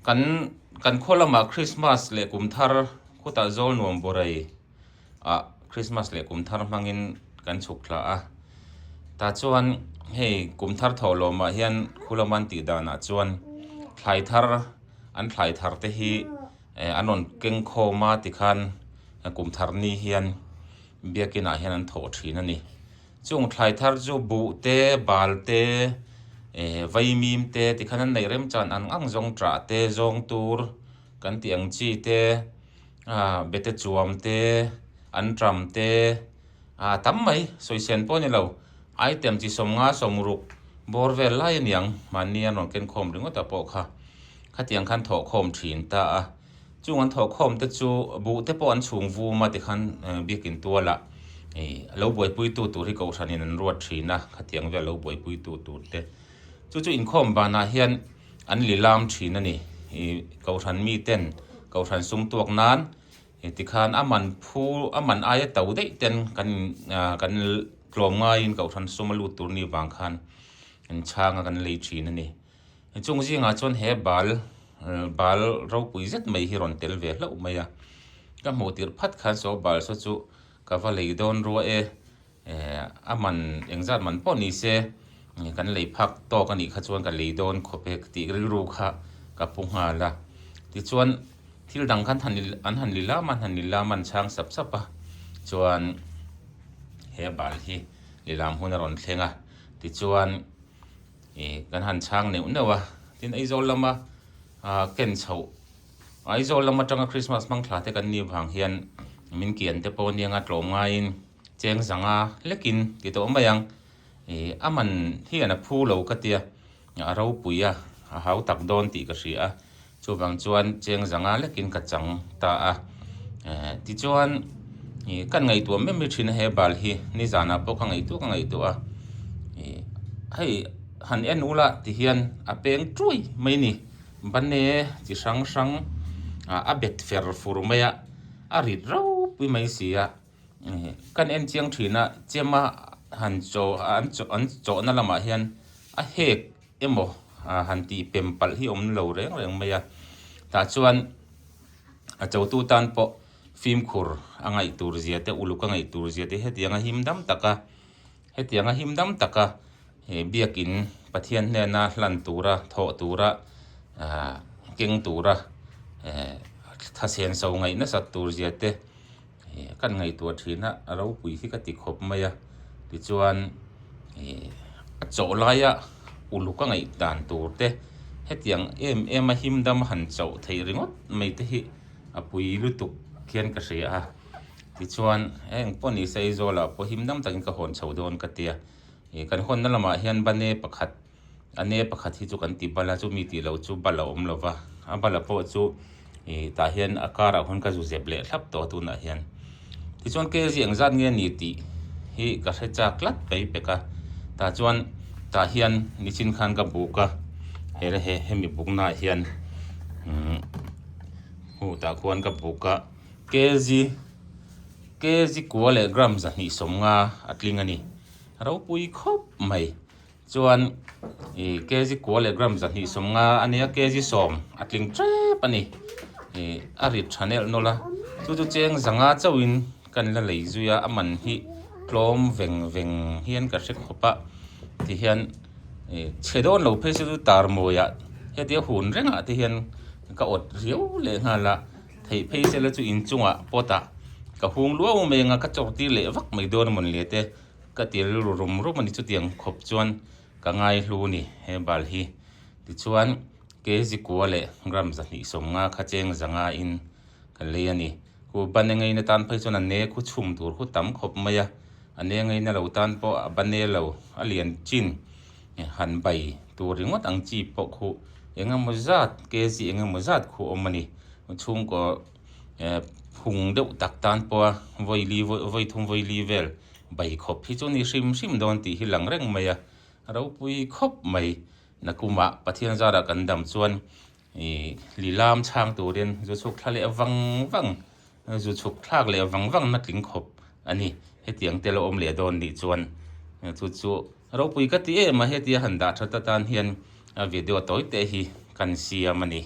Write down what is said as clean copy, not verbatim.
Kan kan khaw lamah Christmas leh kum thar khutah zawl nuam burai ah Christmas leh kum thar hmangin kan chhuk thla a. Tah chuan hei kum thar thawh lawmah hian khu lama an tih danah chuan thlai thar an thlai thar te hi an rawn keng khawm a tikhan kum thar ni hian biakin ah hian an thawh thin a ni. Chung thlai thar chu buh te, bal te, eh vaimim te tikhan an neih remchan ang ang zawng ṭah te, zawng tur kan tih ang chi te, ah bete chuam te, an ṭam te, ah tam mai sawisên pawh a ni lo. Item chi sawmnga sawmruk bawr vel lai a niang mahni an rawn kenkhawm ringawt a pawh kha khatiang khan thawhkhawm ṭhin ta a. Chung an thawhkhawm te chu buh te pawh an chhung vum a tikhan biakin tualah ih lo buaipuitu tur hi kohhranin an ruat thin a, khatiang vel lo buaipuitu tur te. Chu chu inkhawm banah hian an lilam thin a ni. Ih kohhran miten kohhran sum tuak nan ih tikhan a man phu a man aia to daih ten kan ah kan tlawm ngaiin kohhran sum a lut tur ni vang khan an chhang a kan lei thin a ni. Chung zingah chuan he bal bal ropui zet mai hi rawn tel ve hlauh mai a, ka hmuh tirh phat khan saw bal saw chu ka va lei dawn rua e, eh a man engzat man pawh ni se kan lei phak tawk a nih kha chuan ka lei dawn khawp e tih rilru kha ka pu nghal a, tichuan thil dang khan an han li lam a an han li lam a an chhang sap sap a, chuan he bal hi lilam hun a rawn thleng a, tichuan. Ih kan han chhang neuh neuh a, tin Aizawl lama ah ken chhoh Aizawl lam atanga Christmas hmang thla te kan nih vang hian min kian te pawh anianga tlawm ngaiin cheng zanga lekin ti tawh mai ang ih a man hian a phu lo ka tia a ropui a a hau tak dawn tih ka hria a chuvang chuan cheng zanga lekin ka chang ta a eh tichuan ih kan ngaihtuah em em thin a he bal hi nizanah pawh ka ngaihtuah ka ngaihtuah a ih hei han en ula ti hian a peng ṭuai mai a ni bane chi hrang hrang ah a bet fer fur mai a a rit ropui mai si a ih kan en chiang thin a chema han chaw an chaw an chawhna lamah hian a hek emaw han tih pem palh hi awm lo reng reng mai a tah chuan a chotu tan pawh fimkhur a ngaih tur zia te uluk a ngaih tur zia te hetiang a him dam taka hetiang a him dam taka he biakin Pathian hnena hlan tura thawh tura ahh keng tura ehh thasen so ngaih nasat tur zia te ih kan ngaihtuah thin a a ropui hi ka ti khawp mai a tichuan ih a chawh laia uluk a ngaih dan tur te hetiang em em a him dam han chauh theih ringawt mai te hi a pui lutuk khian ka hria a tichuan heng pawh ni se Aizawl ah pawh him dam takin ka hawn chho dawn ka tia ih kan hawnna lamah hian bane pakhat a ne pakhat hi chu kan ti bal a chumi tih loh chu bal a awm lo va a bal a pawh chu ih tah hian a karah khawn ka zu zep leh thlap tawh a tunah hian tichuan kg engzat nge a ni tih hi ka hre chak tlat mai pek a tah chuan tah hian nichin khan ka buk a he he hemi buk naah hian umm hmuh tah khuan ka buk a kg kg kua leh gram zahnih sawmnga a tling a ni ropui khawp mai. Chuan ih kg kua leh gram 250 a nia kg 10 a tling tep a ni ih a rit tha nelh nawlh a chu chu cheng zanga chauhin kan la lei zui a a man hi tlawm veng veng hian ka hre khawp a tihian ih chhe dawn lo phei chu chu tar mawiah hetia hun rengah te hian ka awt riau leh nghal a theih phei sela chu inchungah pot ah ka hung luau mai anga ka chawr tir leh vak mai dawn a mawn le te. Ka ti rilru rum rum a ni chutiang khawp chuan ka ngai hlu a ni he bal hi. Tichuan kg kua leh gram 250 kha cheng zanga in ka lei a ni. Ku bane ngeina tan phei chuan a ne khu chhum tur khu tam khawp mai a, a ne ngeina lo tan pawh a bane lo a lian chin han bai tur ringawt ang chi pawh khu engemaw zat kg engemaw zat khu awm a ni. Chhungkaw eh phung deuh tak tan pawha vawi li vawi thum vawi li vel Bai khawp hi chu ni hrim hrim dawn tih hi lang reng mai a, ropui khawp mai. Nakumah Pathian zarah kan dam chuan ih lilam chhang turin zu chhuk thla leh vang vang, zu chhuk thlak leh vang vang na tling khawp a ni. Hetiang te lo awm leh dawn nih chuan chu chu ropui ka ti em a, hetia han dah that atan hian video tawi te hi kan siam a ni.